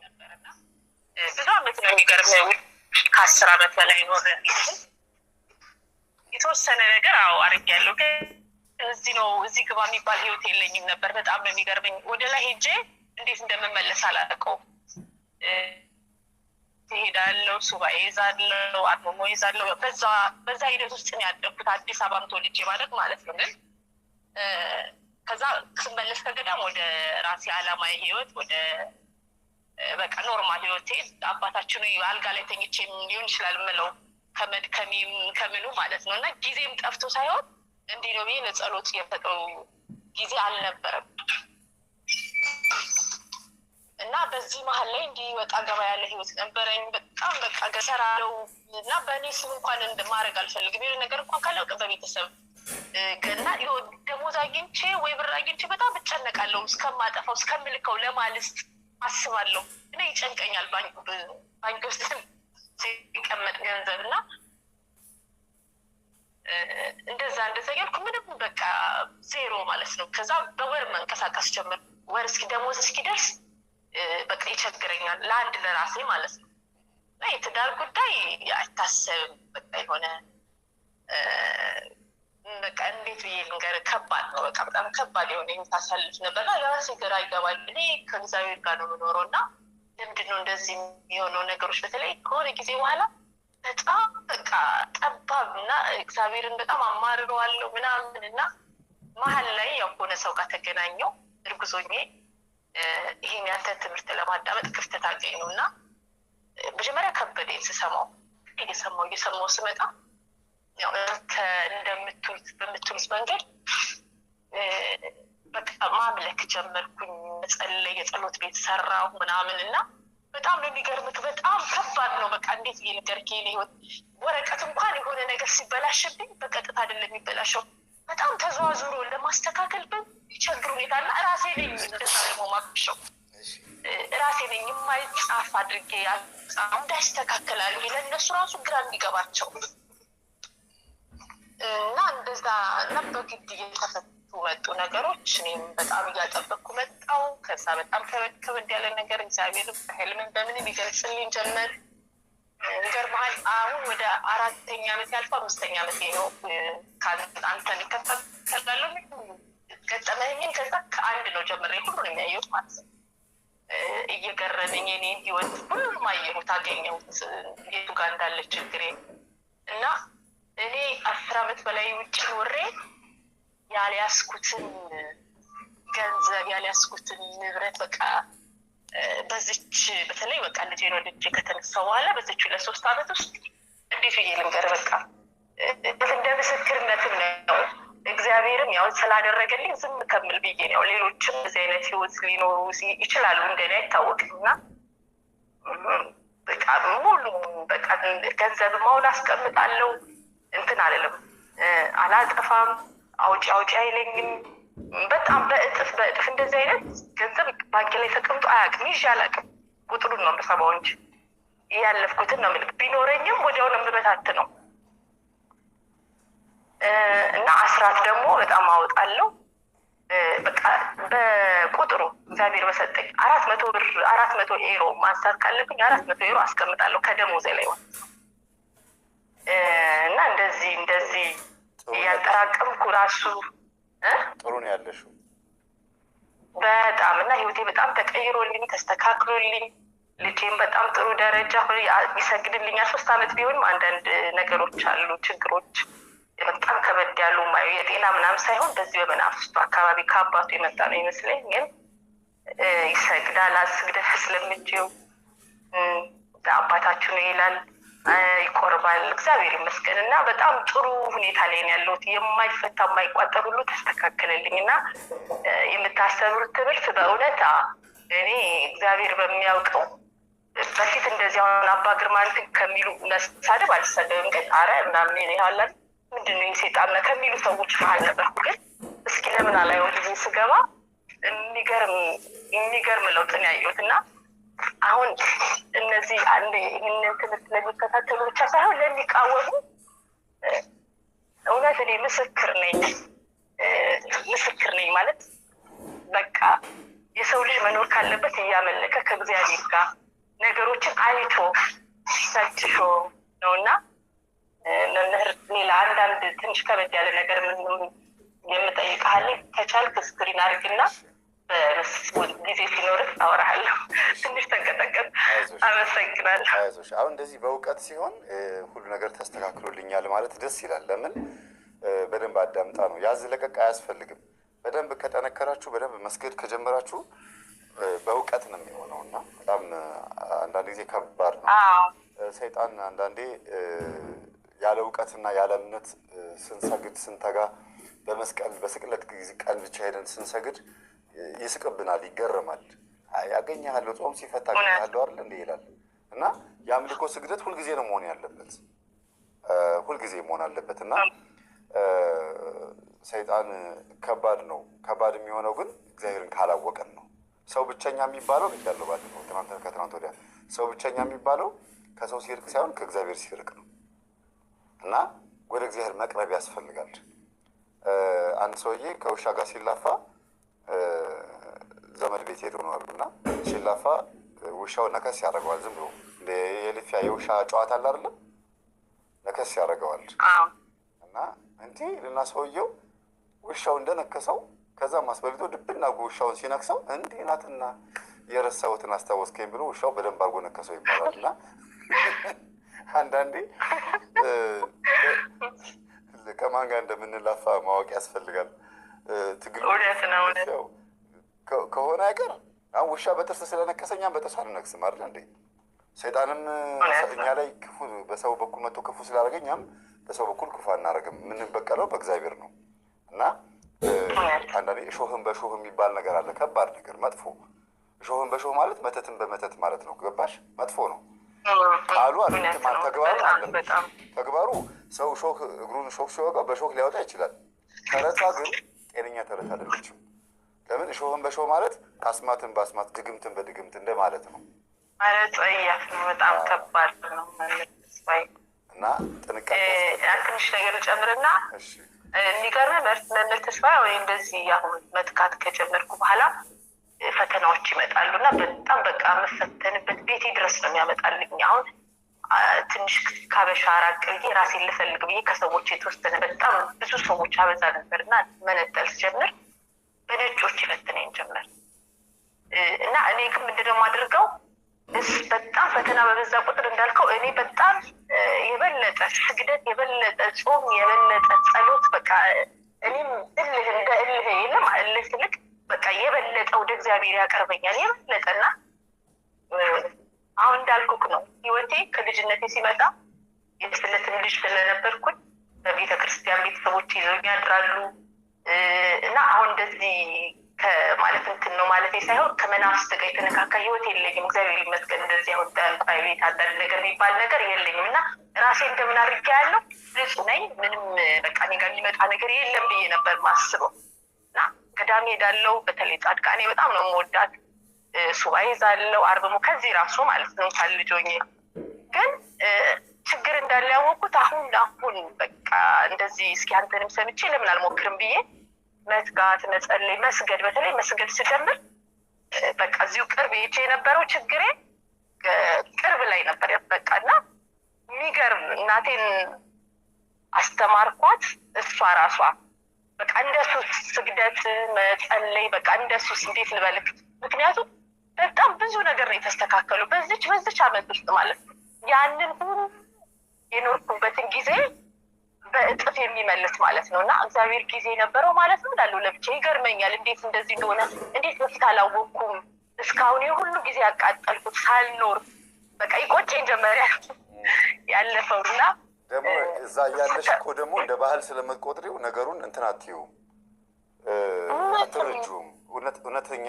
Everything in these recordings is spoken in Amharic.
ነበር እና ብዙ አመት ነው የሚገርምህ፣ ከ10 አመት በላይ ኖር የተወሰነ ነገር አዎ አድርጌያለሁ። ግን እዚህ ነው እዚህ ግባ የሚባል ህይወት የለኝም ነበር። በጣም ነው የሚገርመኝ። ወደ ላይ ሄጄ እንዴት እንደምመለስ አላውቀውም። እሄዳለሁ፣ ሱባኤ ይዛለሁ፣ አርምሞ ይዛለሁ። በዛ ሂደት ውስጥ ነው ያደግኩት። አዲስ አበባም ተወልጄ ማለት ማለት ነው። ግን ከዛ ስመለስ ከገዳም ወደ ራሴ አላማዊ ህይወት፣ ወደ በቃ normal ህይወቴ፣ አባታችን አልጋ ላይ ተኝቼ ሊሆን ይችላል የምለው ከመድከሜም ከምኑ ማለት ነው። እና ጊዜም ጠፍቶ ሳይሆን እንዲህ ነው ብዬ ለጸሎት የፈጠው ጊዜ አልነበረም። እና በዚህ መሀል ላይ እንዲህ ወጣ ገባ ያለ ህይወት ነበረኝ። በጣም በቃ ገሰራለው እና በእኔ ስም እንኳን ማድረግ አልፈልግም። የሆነ ነገር እንኳን ካለ በቃ በቤተሰብ እና ደሞዝ አግኝቼ ወይ ብር አግኝቼ በጣም እጨነቃለሁ። እስከማጠፋው እስከምልከው ለማልስት አስባለሁ እና ይጨንቀኛል ባንክ ውስጥ ሲቀመጥ ገንዘብ። እና እንደዛ እንደዛ እያልኩ ምንም በቃ ዜሮ ማለት ነው። ከዛ በወር መንቀሳቀስ ጀመር። ወር እስኪ ደሞዝ እስኪደርስ በቃ ይቸግረኛል ለአንድ ለራሴ ማለት ነው። እና የትዳር ጉዳይ አይታሰብም። በቃ የሆነ በቃ እንዴት ብዬ ልንገርህ፣ ከባድ ነው። በቃ በጣም ከባድ የሆነ ህይወት አሳልፍ ነበር እና ለራሴ ግራ ይገባል። እኔ ከእግዚአብሔር ጋር ነው የምኖረው እና ለምንድን ነው እንደዚህ የሚሆነው ነገሮች? በተለይ ከሆነ ጊዜ በኋላ በጣም በቃ ጠባብ እና እግዚአብሔርን በጣም አማርረዋለሁ ምናምን። እና መሀል ላይ ያው ከሆነ ሰው ጋር ተገናኘው እርጉዞኜ ይሄን ያንተን ትምህርት ለማዳመጥ ክፍተት አገኘው። እና መጀመሪያ ከበደኝ ስሰማው፣ እየሰማው እየሰማው ስመጣ ያው እንደምትሉት በምትሉት መንገድ በቃ ማምለክ ጀመርኩኝ፣ መጸለይ፣ የጸሎት ቤት ሰራሁ ምናምን። እና በጣም ነው የሚገርምክ። በጣም ከባድ ነው። በቃ እንዴት ብዬ ልንገርህ፣ የእኔ ህይወት ወረቀት እንኳን የሆነ ነገር ሲበላሽብኝ በቀጥታ አይደለም የሚበላሸው፣ በጣም ተዘዋዝሮ ለማስተካከል በሚቸግር ሁኔታ እና ራሴ ነኝ እንደዛ ደግሞ ማብሸው፣ ራሴ ነኝ የማይጻፍ አድርጌ እንዳይስተካከል አድርጌ ለእነሱ ራሱ ግራ የሚገባቸው። እና እንደዛ እና በግድ እየተፈቱ መጡ ነገሮች። እኔም በጣም እያጠበቅኩ መጣው። ከዛ በጣም ከበድ ከበድ ያለ ነገር እግዚአብሔር በህልምን በምንም ይገልጽልኝ ጀመር። ይገርምሃል፣ አሁን ወደ አራተኛ ዓመት ያልፎ አምስተኛ ዓመቴ ነው። አንተን እከታተላለሁ ገጠመኝን። ከዛ ከአንድ ነው ጀምሬ ሁሉንም ያየሁት ማለት ነው። እየገረመኝ የኔን ህይወት ሁሉንም አየሁት፣ አገኘሁት የቱ ጋር እንዳለ ችግሬ። እና እኔ 10 ዓመት በላይ ውጭ ኖሬ ያልያዝኩትን ገንዘብ፣ ያልያዝኩትን ንብረት በቃ በዚች በተለይ በቃ ልጄን ወልጄ ከተነሳሁ በኋላ በዚች ለ3 ዓመት ውስጥ እንዴት ብዬ ልንገር፣ በቃ እንደ ምስክርነትም ነው፣ እግዚአብሔርም ያው ስላደረገልኝ ዝም ከምል ብዬ ነው። ሌሎችም እዚህ አይነት ህይወት ሊኖሩ ይችላሉ፣ እንደኔ አይታወቅም። እና በቃ ሙሉ በቃ ገንዘብ ማውን አስቀምጣለሁ፣ እንትን አልልም፣ አላጠፋም፣ አውጪ አውጪ አይለኝም። በጣም በእጥፍ በእጥፍ እንደዚህ አይነት ገንዘብ ባንክ ላይ ተቀምጦ አያውቅም፣ ይዤ አላውቅም። ቁጥሩን ነው የምሰማው እንጂ ያለፍኩትን ነው የምልህ። ቢኖረኝም ወዲያው ነው የምበታት ነው። እና አስራት ደግሞ በጣም አወጣለሁ። በቃ በቁጥሩ እግዚአብሔር በሰጠኝ 400 ብር፣ 400 ኤሮ ማንሳት ካለብኝ 400 ኤሮ አስቀምጣለሁ ከደሞዜ ላይ ማለት ነው። እና እንደዚህ እንደዚህ እያጠራቀምኩ ራሱ ጥሩ ነው ያለሽው። በጣም። እና ህይወቴ በጣም ተቀይሮልኝ ተስተካክሎልኝ ልጄም በጣም ጥሩ ደረጃ ይሰግድልኛል። 3 ዓመት ቢሆንም አንዳንድ ነገሮች አሉ፣ ችግሮች በጣም ከበድ ያሉ ማየው የጤና ምናምን ሳይሆን በዚህ በመናፍስቱ አካባቢ ከአባቱ የመጣ ነው ይመስለኝ። ግን ይሰግዳል። ስግደት አስለምጄው አባታችሁ ነው ይላል፣ ይቆርባል። እግዚአብሔር ይመስገን እና በጣም ጥሩ ሁኔታ ላይ ነው ያለሁት። የማይፈታ የማይቋጠር ሁሉ ተስተካከለልኝ። እና የምታስተምሩት ትምህርት በእውነት እኔ እግዚአብሔር በሚያውቀው በፊት እንደዚህ አሁን አባ ግርማ እንትን ከሚሉ መሳደብ አልሳደብም፣ ግን አረ ምናምን ያለን ምንድን ነው የሴጣን ከሚሉ ሰዎች መሀል ነበርኩ። ግን እስኪ ለምን አላየውም ጊዜ ስገባ የሚገርም የሚገርም ለውጥ ነው ያየሁት። እና አሁን እነዚህ አንድ ይህንን ትምህርት ለሚከታተሉ ብቻ ሳይሆን ለሚቃወሙ እውነት እኔ ምስክር ነኝ፣ ምስክር ነኝ ማለት በቃ የሰው ልጅ መኖር ካለበት እያመለከ ከእግዚአብሔር ጋር ነገሮችን አይቶ ፈትሾ ነውና መምህር ሌላ አንዳንድ ትንሽ ከበድ ያለ ነገር የምጠይቅህ ከቻልክ screen አድርግና ጊዜ ሲኖርህ አወራሃለሁ። ትንሽ ተንቀጠቀጥ። አመሰግናለሁ። አይዞሽ። አሁን እንደዚህ በእውቀት ሲሆን ሁሉ ነገር ተስተካክሎልኛል ማለት ደስ ይላል። ለምን በደንብ አዳምጣ ነው። ያዝ ለቀቅ አያስፈልግም። በደንብ ከጠነከራችሁ፣ በደንብ መስገድ ከጀመራችሁ በእውቀት ነው የሚሆነው እና በጣም አንዳንድ ጊዜ ከባድ ነው። ሰይጣን አንዳንዴ ያለ እውቀትና ያለ እምነት ስንሰግድ ስንተጋ፣ በመስቀል በስቅለት ጊዜ ቀን ብቻ ሄደን ስንሰግድ ይስቅብናል፣ ይገረማል። ያገኘሃለሁ፣ ጾም ሲፈታ አገኘሃለሁ አይደል እንዴ ይላል። እና የአምልኮ ስግደት ሁልጊዜ ነው መሆን ያለበት፣ ሁልጊዜ መሆን አለበት። እና ሰይጣን ከባድ ነው። ከባድ የሚሆነው ግን እግዚአብሔርን ካላወቀን ነው። ሰው ብቸኛ የሚባለው ብያለሁ ባለፈው ትናንት ከትናንት ወዲያ፣ ሰው ብቸኛ የሚባለው ከሰው ሲርቅ ሳይሆን ከእግዚአብሔር ሲርቅ ነው። እና ወደ እግዚአብሔር መቅረብ ያስፈልጋል። አንድ ሰውዬ ከውሻ ጋር ሲላፋ ዘመድ ቤት ሄዶ ነው አሉ። እና ሲላፋ ውሻው ነከስ ያደርገዋል። ዝም ብሎ እንደ የልፊያ የውሻ ጨዋታ አለ አይደለም? ነከስ ያደርገዋል። እና እንዲህ ልና ሰውየው ውሻው እንደነከሰው ከዛ ማስበልጦ ድብና አድርጎ ውሻውን ሲነክሰው እንዲህ ናትና የረሳሁትን አስታወስከኝ ብሎ ውሻው በደንብ አድርጎ ነከሰው ይባላል። እና አንዳንዴ ከማን ጋር እንደምንላፋ ማወቅ ያስፈልጋል። ትግሉ ከሆነ አይቀር አሁን ውሻ በጥርስ ስለነከሰ እኛም በጥርስ አንነክስም አይደል እንዴ? ሰይጣንም እኛ ላይ ክፉ በሰው በኩል መጥቶ ክፉ ስላደረገ እኛም በሰው በኩል ክፉ አናደርግም። የምንበቀለው በእግዚአብሔር ነው። እና አንዳንዴ እሾህን በሾህ የሚባል ነገር አለ። ከባድ ነገር፣ መጥፎ። እሾህን በሾህ ማለት መተትን በመተት ማለት ነው። ገባሽ? መጥፎ ነው ቃሉ አይደለም፣ ተግባሩ አለ። ተግባሩ ሰው ሾህ እግሩን ሾህ ሲወጋው በሾህ ሊያወጣ ይችላል። ተረቷ ግን ጤነኛ ተረት አይደለችም። ለምን እሾህን በሾህ ማለት አስማትን በአስማት፣ ድግምትን በድግምት እንደማለት ነው። ማለት ጸያፍ ነው። በጣም ከባድ ነው። እና ጥንቃቄ ትንሽ ነገር ጨምርና የሚገርምህ መምህር ተስፋዬ ወይ እንደዚህ አሁን መትካት ከጀመርኩ በኋላ ፈተናዎች ይመጣሉ እና በጣም በቃ የምፈተንበት ቤቴ ድረስ ነው የሚያመጣልኝ። አሁን ትንሽ ካበሻ ራቅ ብዬ ራሴን ልፈልግ ብዬ ከሰዎች የተወሰነ በጣም ብዙ ሰዎች አበዛ ነበር እና መነጠል ስጀምር በነጮች ይፈትነኝ ጀመር። እና እኔ ግን ምንድነው የማደርገው፣ በጣም ፈተና በበዛ ቁጥር እንዳልከው እኔ በጣም የበለጠ ስግደት፣ የበለጠ ጾም፣ የበለጠ ጸሎት፣ በቃ እኔም እልህ እንደ እልህ የለም እልህ ስልክ በቃ የበለጠ ወደ እግዚአብሔር ያቀርበኛል የበለጠና አሁን እንዳልኩክ ነው ህይወቴ ከልጅነቴ ሲመጣ የስለትም ልጅ ስለነበርኩኝ በቤተ ክርስቲያን ቤተሰቦች ይዘውኝ ያድራሉ። እና አሁን እንደዚህ ማለት እንትን ነው ማለት ሳይሆን ከመናፍስት ጋር የተነካካ ህይወት የለኝም። እግዚአብሔር ይመስገን እንደዚህ አሁን ጠንቋይ ቤት አንዳንድ ነገር የሚባል ነገር የለኝም። እና ራሴ እንደምን አድርጌ ያለው ንጹህ ነኝ፣ ምንም በቃ እኔ ጋር የሚመጣ ነገር የለም ብዬ ነበር ማስበው። እና ገዳም ሄዳለው። በተለይ ጻድቃኔ በጣም ነው የምወዳት። ሱባኤ ይዛለው አርብሞ ከዚህ ራሱ ማለት ነው እንኳን ልጅ ሆኜ ግን ችግር እንዳለ ያወቅኩት አሁን አሁን በቃ እንደዚህ እስኪ አንተንም ሰምቼ ለምን አልሞክርም ብዬ መትጋት፣ መጸለይ፣ መስገድ፣ በተለይ መስገድ ስጀምር በቃ እዚሁ ቅርብ ሄጄ የነበረው ችግሬ ቅርብ ላይ ነበር በቃ። እና የሚገርም እናቴን አስተማርኳት። እሷ ራሷ በቃ እንደሱ ስግደት መጸለይ በቃ እንደሱስ እንዴት ልበልክ፣ ምክንያቱም በጣም ብዙ ነገር ነው የተስተካከሉ በዚች አመት ውስጥ ማለት ነው። ያንን ሁሉ የኖርኩበትን ጊዜ በእጥፍ የሚመልስ ማለት ነው። እና እግዚአብሔር ጊዜ ነበረው ማለት ነው እላለሁ ለብቻ። ይገርመኛል እንዴት እንደዚህ እንደሆነ፣ እንዴት በፊት አላወቅኩም፣ እስካሁን የሁሉ ጊዜ ያቃጠልኩት ሳልኖር በቃ ይቆጨኝ ጀመር ያለፈው። እና ደግሞ እዛ እያለሽ እኮ ደግሞ እንደ ባህል ስለምትቆጥሪው ነገሩን እንትን አትይውም፣ አትረጂውም። እውነተኛ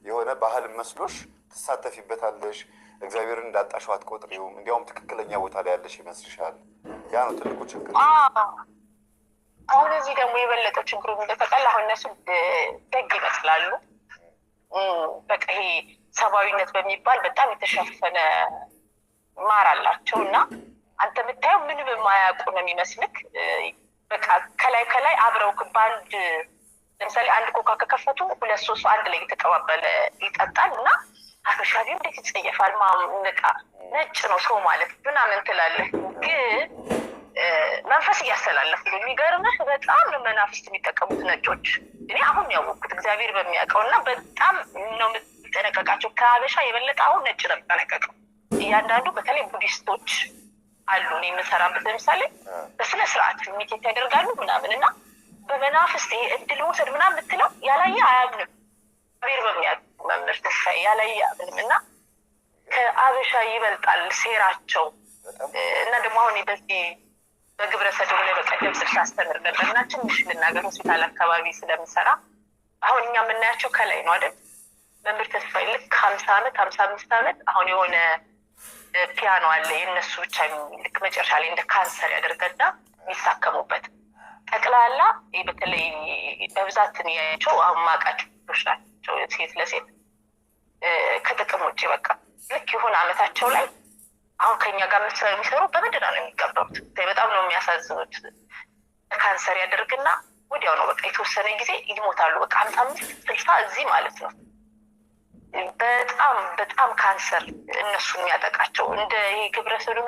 የሆነ ባህል መስሎሽ ትሳተፊበታለሽ። እግዚአብሔርን እንዳጣሽው አትቆጥሪውም። እንዲያውም ትክክለኛ ቦታ ላይ ያለሽ ይመስልሻል። ያ ነው ትልቁ ችግር። አሁን እዚህ ደግሞ የበለጠ ችግሩ እንደተቀላ አሁን እነሱ ደግ ይመስላሉ። በቃ ይሄ ሰብአዊነት በሚባል በጣም የተሸፈነ ማር አላቸው እና አንተ የምታየው ምንም የማያውቁ ነው የሚመስልክ። በቃ ከላይ ከላይ አብረው በአንድ ለምሳሌ አንድ ኮካ ከከፈቱ ሁለት ሶስቱ አንድ ላይ የተቀባበለ ይጠጣል። እና አበሻ ቢሆን እንዴት ይጸየፋል? በቃ ነጭ ነው ሰው ማለት ምናምን ትላለህ። ግን መንፈስ እያስተላለፉ ነው። የሚገርምህ በጣም ነው መናፍስት የሚጠቀሙት ነጮች። እኔ አሁን ያወቅኩት እግዚአብሔር በሚያውቀው እና በጣም ነው የምጠነቀቃቸው። ከሀበሻ የበለጠ አሁን ነጭ ነው የምጠነቀቀው። እያንዳንዱ በተለይ ቡዲስቶች አሉ። እኔ የምሰራበት ለምሳሌ በስነ ስርዓት meditate ያደርጋሉ ምናምን እና በመናፍስት ይሄ እድል ውሰድ ምናምን የምትለው ያላየ አያምንም። እግዚአብሔር በሚያውቀው መምህር ተስፋዬ ያላየ አያምንም እና ከአበሻ ይበልጣል ሴራቸው። እና ደግሞ አሁን በዚህ በግብረ ሰዶም ላይ በቀደም ስል ሳስተምር ነበር እና ትንሽ ልናገር፣ ሆስፒታል አካባቢ ስለምሰራ አሁን እኛ የምናያቸው ከላይ ነው አይደል? መምህር ተስፋዬ ልክ 50 ዓመት 55 ዓመት አሁን የሆነ ፒያኖ አለ የእነሱ ብቻ፣ ልክ መጨረሻ ላይ እንደ ካንሰር ያደርገና የሚሳከሙበት ጠቅላላ፣ በተለይ በብዛት ያቸው አሁን ማቃቸው ናቸው ሴት ለሴት ከጥቅም ውጭ በቃ ልክ የሆነ አመታቸው ላይ አሁን ከኛ ጋር የሚሰሩ በምንድን ነው የሚቀበሩት? በጣም ነው የሚያሳዝኑት። ካንሰር ያደርግና ወዲያው ነው በቃ የተወሰነ ጊዜ ይሞታሉ። በቃ 55 60 እዚህ ማለት ነው። በጣም በጣም ካንሰር እነሱ የሚያጠቃቸው እንደ ይሄ ግብረ ሰዶም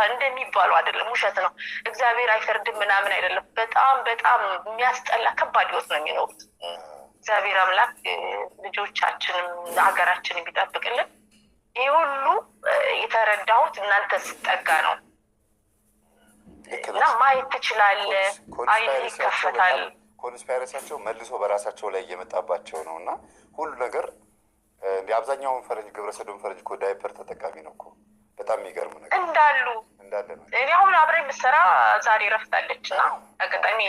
እንደሚባሉ አይደለም፣ ውሸት ነው። እግዚአብሔር አይፈርድም ምናምን አይደለም። በጣም በጣም የሚያስጠላ ከባድ ህይወት ነው የሚኖሩት። እግዚአብሔር አምላክ ልጆቻችንም ሀገራችንን ቢጠብቅልን። ይህ ሁሉ የተረዳሁት እናንተ ስጠጋ ነው እና ማየት ትችላለህ፣ አይን ይከፈታል። Conspiracy ያቸው መልሶ በራሳቸው ላይ እየመጣባቸው ነው እና ሁሉ ነገር እንደ አብዛኛውን ፈረንጅ፣ ግብረ ሰዶም ፈረንጅ እኮ ዳይፐር ተጠቃሚ ነው እኮ። በጣም የሚገርም ነገር እንዳሉ እንዳለ ነው። እኔ አሁን አብረኝ የምትሰራ ዛሬ ረፍታለች እና አጋጣሚ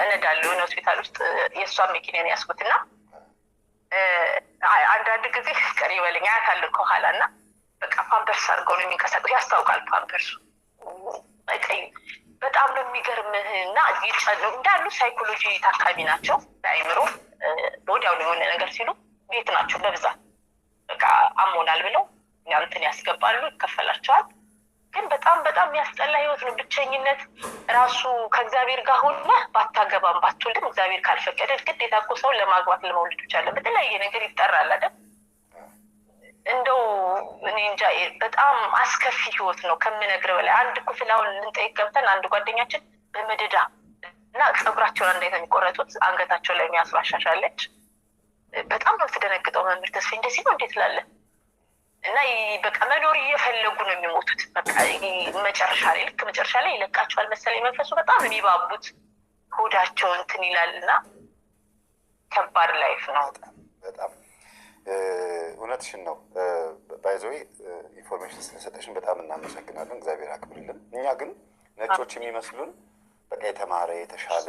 እነዳለሁ የሆነ ሆስፒታል ውስጥ የእሷን መኪና ነው ያዝኩት እና አንዳንድ ጊዜ ቀሪ በለኝ አያታለሁ ከኋላ እና በቃ ፓምፐርስ አድርገው ነው የሚንቀሳቀሱ፣ ያስታውቃል ፓምፐርሱ። በጣም ነው የሚገርምህ እና እንዳሉ ሳይኮሎጂ ታካሚ ናቸው። ለአይምሮ ወዲያው ነው የሆነ ነገር ሲሉ ቤት ናቸው በብዛት፣ በቃ አሞናል ብለው እንትን ያስገባሉ፣ ይከፈላቸዋል። ግን በጣም በጣም የሚያስጠላ ህይወት ነው። ብቸኝነት ራሱ ከእግዚአብሔር ጋር ሆነህ ባታገባም ባትወልድም እግዚአብሔር ካልፈቀደ ግዴታ እኮ ሰው ለማግባት ለመውለድ ብቻ አለ በተለያየ ነገር ይጠራል አይደል? እንደው እኔ እንጃ በጣም አስከፊ ህይወት ነው ከምነግርህ በላይ። አንድ ክፍል አሁን ልንጠይቅ ገብተን አንድ ጓደኛችን በመደዳ እና ፀጉራቸውን አንድ አይነት የሚቆረጡት አንገታቸው ላይ የሚያስራሻሻለች በጣም ነው የምትደነግጠው። መምህር ተስፋዬ እንደዚህ ነው እንዴት ትላለህ? እና በቃ መኖር እየፈለጉ ነው የሚሞቱት። በቃ መጨረሻ ላይ ልክ መጨረሻ ላይ ይለቃቸዋል መሰለኝ መንፈሱ። በጣም የሚባቡት ሆዳቸው እንትን ይላል እና ከባድ life ነው። በጣም እውነትሽን ነው። By the way information ስለሰጠሽን በጣም እናመሰግናለን። እግዚአብሔር አክብርልን። እኛ ግን ነጮች የሚመስሉን በቃ የተማረ የተሻለ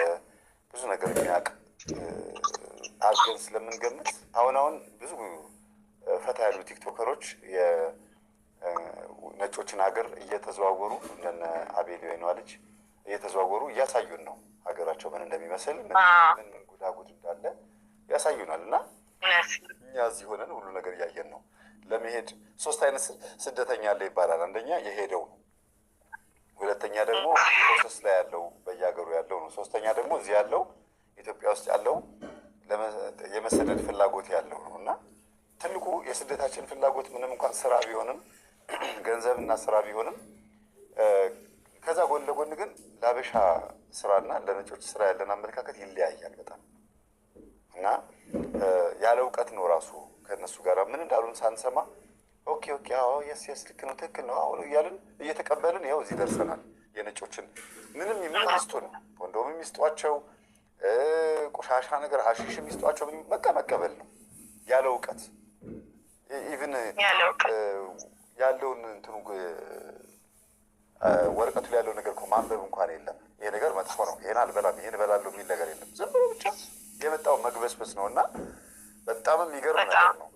ብዙ ነገር የሚያውቅ አድርገን ስለምንገምት አሁን አሁን ብዙ ፈታ ያሉ ቲክቶከሮች የነጮችን ሀገር እየተዘዋወሩ እንደነ አቤል የወይኗ ልጅ እየተዘዋወሩ እያሳዩን ነው፣ ሀገራቸው ምን እንደሚመስል ምን ምን ጉዳጉድ እንዳለ ያሳዩናል። እና እኛ እዚህ ሆነን ሁሉ ነገር እያየን ነው። ለመሄድ ሶስት አይነት ስደተኛ አለ ይባላል። አንደኛ የሄደው ነው። ሁለተኛ ደግሞ process ላይ ያለው በየሀገሩ ያለው ነው። ሶስተኛ ደግሞ እዚህ ያለው ኢትዮጵያ ውስጥ ያለው የመሰደድ ፍላጎት ያለው ነው። እና ትልቁ የስደታችን ፍላጎት ምንም እንኳን ስራ ቢሆንም፣ ገንዘብና ስራ ቢሆንም፣ ከዛ ጎን ለጎን ግን ለአበሻ ስራና ለነጮች ስራ ያለን አመለካከት ይለያያል በጣም። እና ያለ እውቀት ነው ራሱ ከእነሱ ጋር ምን እንዳሉን ሳንሰማ okay okay፣ አዎ፣ yes yes፣ ልክ ነው፣ ትክክል ነው አሁን እያልን እየተቀበልን ያው እዚህ ደርሰናል። የነጮችን ምንም ምንም ይስጡን፣ ኮንዶም የሚስጧቸው፣ ቆሻሻ ነገር ሀሺሽ የሚስጧቸው በቃ መቀበል ነው ያለ እውቀት። Even ያለውን እንትኑ ወረቀቱ ላይ ያለው ነገር እኮ ማንበብ እንኳን የለም። ይሄ ነገር መጥፎ ነው፣ ይሄን አልበላም፣ ይሄን እበላለሁ የሚል ነገር የለም። ዝም ብሎ ብቻ የመጣው መግበስበስ ነው እና በጣም የሚገርም ነገር ነው።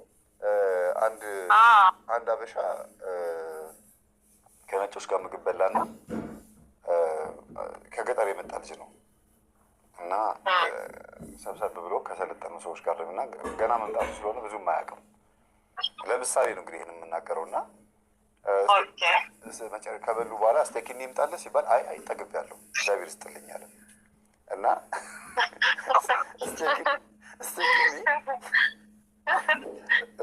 አንድ አበሻ ከነጮች ጋር ምግብ በላና ከገጠር የመጣ ልጅ ነው እና ሰብሰብ ብሎ ከሰለጠኑ ሰዎች ጋር እና ገና መምጣቱ ስለሆነ ብዙም አያውቅም። ለምሳሌ ነው እንግዲህ ይህን የምናገረው እና ከበሉ በኋላ ስቴኪኒ ይምጣልህ ሲባል አይ አይ ጠግቤያለሁ፣ እግዚአብሔር ይስጥልኝ አለ። እና ስቴኪኒ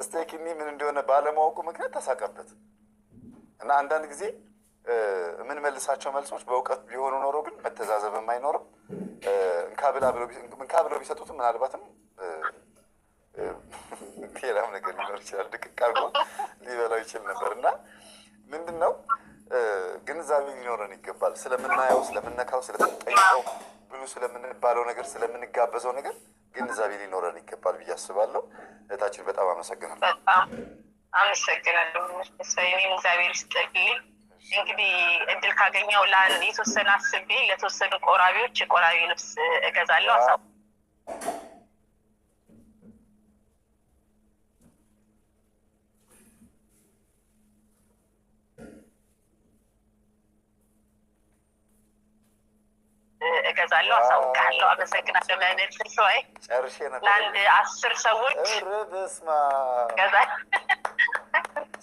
ስቴኪኒ ምን እንደሆነ ባለማወቁ ምክንያት ተሳቀበት። እና አንዳንድ ጊዜ የምንመልሳቸው መልሶች በእውቀት ቢሆኑ ኖሮ ግን መተዛዘብም አይኖርም። እንካ ብለው ቢሰጡትም ምናልባትም ሌላም ነገር ሊኖር ይችላል። ድቅቅ አድርጎ ሊበላው ይችል ነበር። እና ምንድን ነው ግንዛቤ ሊኖረን ይገባል። ስለምናየው፣ ስለምነካው፣ ስለምንጠይቀው፣ ብሉ ስለምንባለው ነገር፣ ስለምንጋበዘው ነገር ግንዛቤ ሊኖረን ይገባል ብዬ አስባለሁ። እህታችን በጣም አመሰግናለሁ። በጣም አመሰግናለሁ። እኔም እግዚአብሔር ይስጥልኝ። እንግዲህ እድል ካገኘው ለአንድ የተወሰነ አስቤ ለተወሰኑ ቆራቢዎች የቆራቢ ልብስ እገዛለሁ። እገዛለሁ፣ አሳውቅሃለሁ። አመሰግናለሁ መምህር ተስፋዬ። ጨርሼ ነበር። ለአንድ 10 ሰዎች ኧረ በስመ አብ እገዛለሁ።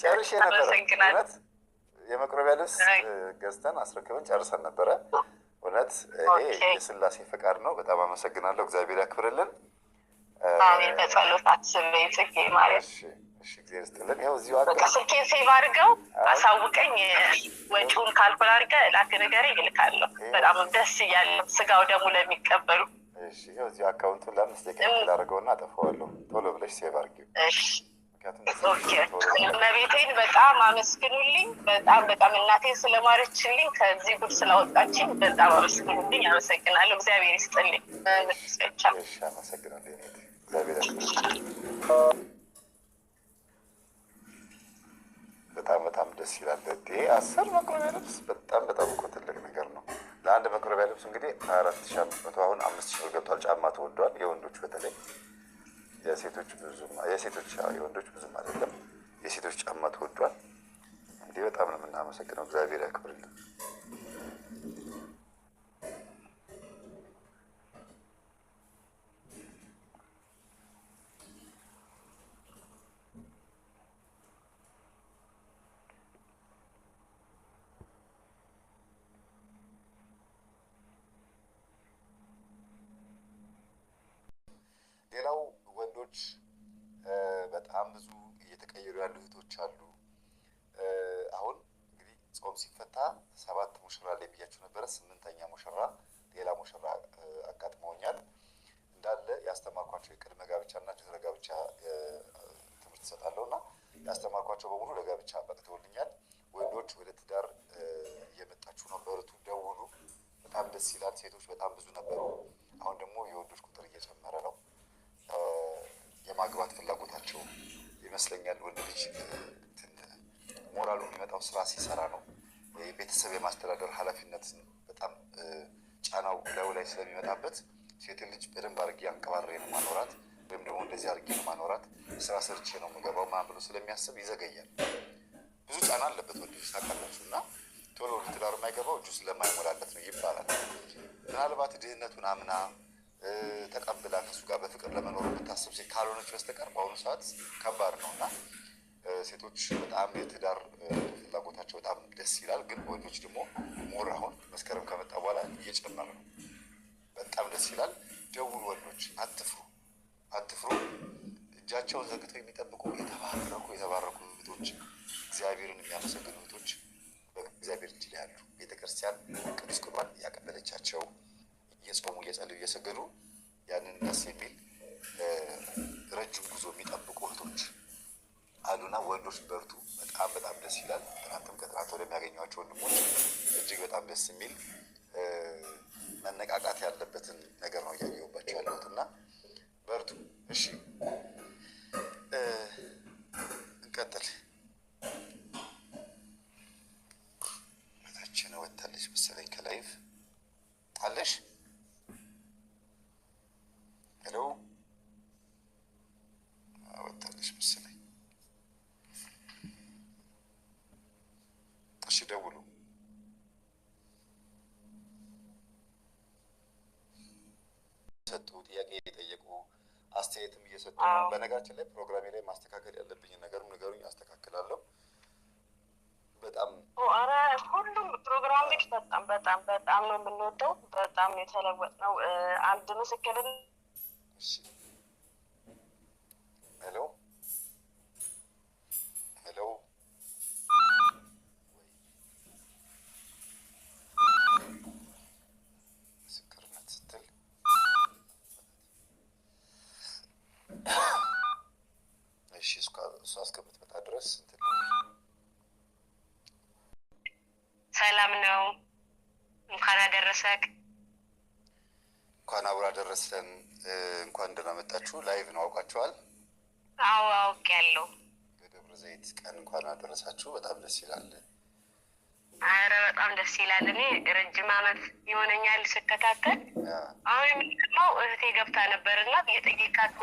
ጨርሼ ነበረ። አመሰግናለሁ። እውነት የመቁረቢያ ልብስ ገዝተን አስረክበን ጨርሰን ነበረ። እውነት ይሄ የስላሴ ፈቃድ ነው። በጣም አመሰግናለሁ። እግዚአብሔር ያክብርልን። አሜን። በጸሎት አስበኝ ጽጌ ማርያም። እሺ፣ እሺ፣ እግዚአብሔር ይስጥልን። ይኸው እዚሁ በቃ ስልኬን save አድርገው አሳውቀኝ። ወጪውን calculate አድርገህ ላክ ንገረኝ፣ እልካለሁ። በጣም ደስ እያለ ስጋው ደግሞ ለሚቀበሉ። እሺ፣ ይኸው እዚሁ account ኡን ለ5 ደቂቃ ያክል አድርገውና አጠፋዋለሁ። ቶሎ ብለሽ save አድርጊው። እሺ። ምክንያቱም እመቤቴን በጣም አመስግኑልኝ። በጣም በጣም እናቴን ስለማረችልኝ ከዚህ ጉድ ስላወጣችኝ በጣም አመስግኑልኝ። አመሰግናለሁ። እግዚአብሔር ይስጥልኝ። እሺ፣ አመሰግናለሁ። እግዚአብሔር ያክብርልኝ። በጣም በጣም ደስ ይላል። ይሄ 10 መቁረቢያ ልብስ በጣም በጣም እኮ ትልቅ ነገር ነው። ለአንድ መቁረቢያ ልብስ እንግዲህ 4500 አሁን 5000 ብር ገብቷል። ጫማ ተወዷል። የወንዶች በተለይ የሴቶች ብዙም የሴቶች የወንዶች ብዙም አይደለም። የሴቶች ጫማ ተወዷል። እንዲህ በጣም ነው የምናመሰግነው። እግዚአብሔር ያክብርልን። ሌላው ወንዶች በጣም ብዙ እየተቀየሩ ያሉ እህቶች አሉ። አሁን እንግዲህ ጾም ሲፈታ 7 ሙሽራ ላይ ብያችሁ ነበረ። 8ኛ ሙሽራ ሌላ ሙሽራ አጋጥመውኛል። እንዳለ ያስተማርኳቸው የቅድመ ጋብቻ እና ድህረ ጋብቻ ትምህርት እሰጣለሁ እና ያስተማርኳቸው በሙሉ ለጋብቻ በቅተውልኛል። ወንዶች ወደ ትዳር እየመጣችሁ ነው፣ በርቱ፣ ደውሉ። በጣም ደስ ይላል። ሴቶች በጣም ብዙ ነበሩ። አሁን ደግሞ የወንዶች ቁጥር እየጨመረ ነው። የማግባት ፍላጎታቸው ይመስለኛል። ወንድ ልጅ ሞራሉ የሚመጣው ስራ ሲሰራ ነው። ቤተሰብ የማስተዳደር ኃላፊነት በጣም ጫናው ላዩ ላይ ስለሚመጣበት ሴትን ልጅ በደንብ አድርጌ አንቀባሬ ነው ማኖራት ወይም ደግሞ እንደዚህ አድርጌ ነው ማኖራት፣ ስራ ሰርቼ ነው የምገባው ምናምን ብሎ ስለሚያስብ ይዘገያል። ብዙ ጫና አለበት ወንድ ልጅ ታውቃላችሁ። እና ቶሎ ወደ ትዳር የማይገባው እጁ ስለማይሞላለት ነው ይባላል። ምናልባት ድህነቱን አምና ተቀብላ ከእሱ ጋር በፍቅር ለመኖር የምታስብ ሴት ካልሆነች በስተቀር በአሁኑ ሰዓት ከባድ ነው። እና ሴቶች በጣም የትዳር ፍላጎታቸው በጣም ደስ ይላል። ግን ወንዶች ደግሞ more አሁን መስከረም ከመጣ በኋላ እየጨመረ ነው። በጣም ደስ ይላል። ደውሉ ወንዶች፣ አትፍሩ፣ አትፍሩ። እጃቸውን ዘርግተው የሚጠብቁ የተባረኩ የተባረኩ እህቶች፣ እግዚአብሔርን የሚያመሰግኑ እህቶች በእግዚአብሔር እጅ ላይ ያሉ፣ ቤተክርስቲያን ቅዱስ ቁርባን እያቀበለቻቸው እየጾሙ እየጸለዩ እየሰገዱ ያንን ደስ የሚል ረጅም ጉዞ የሚጠብቁ እህቶች አሉና ወንዶች በርቱ። በጣም በጣም ደስ ይላል። ትናንትም ከትናንት ወዲያ የሚያገኟቸው ወንድሞች እጅግ በጣም ደስ የሚል መነቃቃት ያለበትን ነገር ነው እያየሁባቸው ያለሁት እና በርቱ። እሺ እንቀጥል። እህታችን ወታለች መሰለኝ ከ live አለሽ? Hello፣ ወታለች መሰለኝ። እሺ ደውሉ። ሰጡ ጥያቄ እየጠየቁ አስተያየትም እየሰጡ ነው። በነገራችን ላይ ፕሮግራሜ ላይ ማስተካከል ያለብኝን ነገርም ንገሩኝ፣ አስተካክላለሁ። በጣም ኧረ ሁሉም ፕሮግራም እንግዲህ በጣም በጣም በጣም ነው የምንወደው። በጣም የተለወጥ ነው። አንድ ምስክርን እሺ። Hello hello፣ ምስክርነት ስትል እሺ፣ እሷ እስከምትመጣ ድረስ እንትን ሰላም ነው። እንኳን አደረሰክ። እንኳን አብሮ አደረሰን። እንኳን ደህና መጣችሁ። Live ነው አውቃችኋል። አዎ አውቄያለሁ። የደብረ ዘይት ቀን እንኳን አደረሳችሁ። በጣም ደስ ይላል። አረ በጣም ደስ ይላል። እኔ ረጅም ዓመት ይሆነኛል ስከታተል። አሁን የሚገርመው እህቴ ገብታ ነበር እና የጠየቃት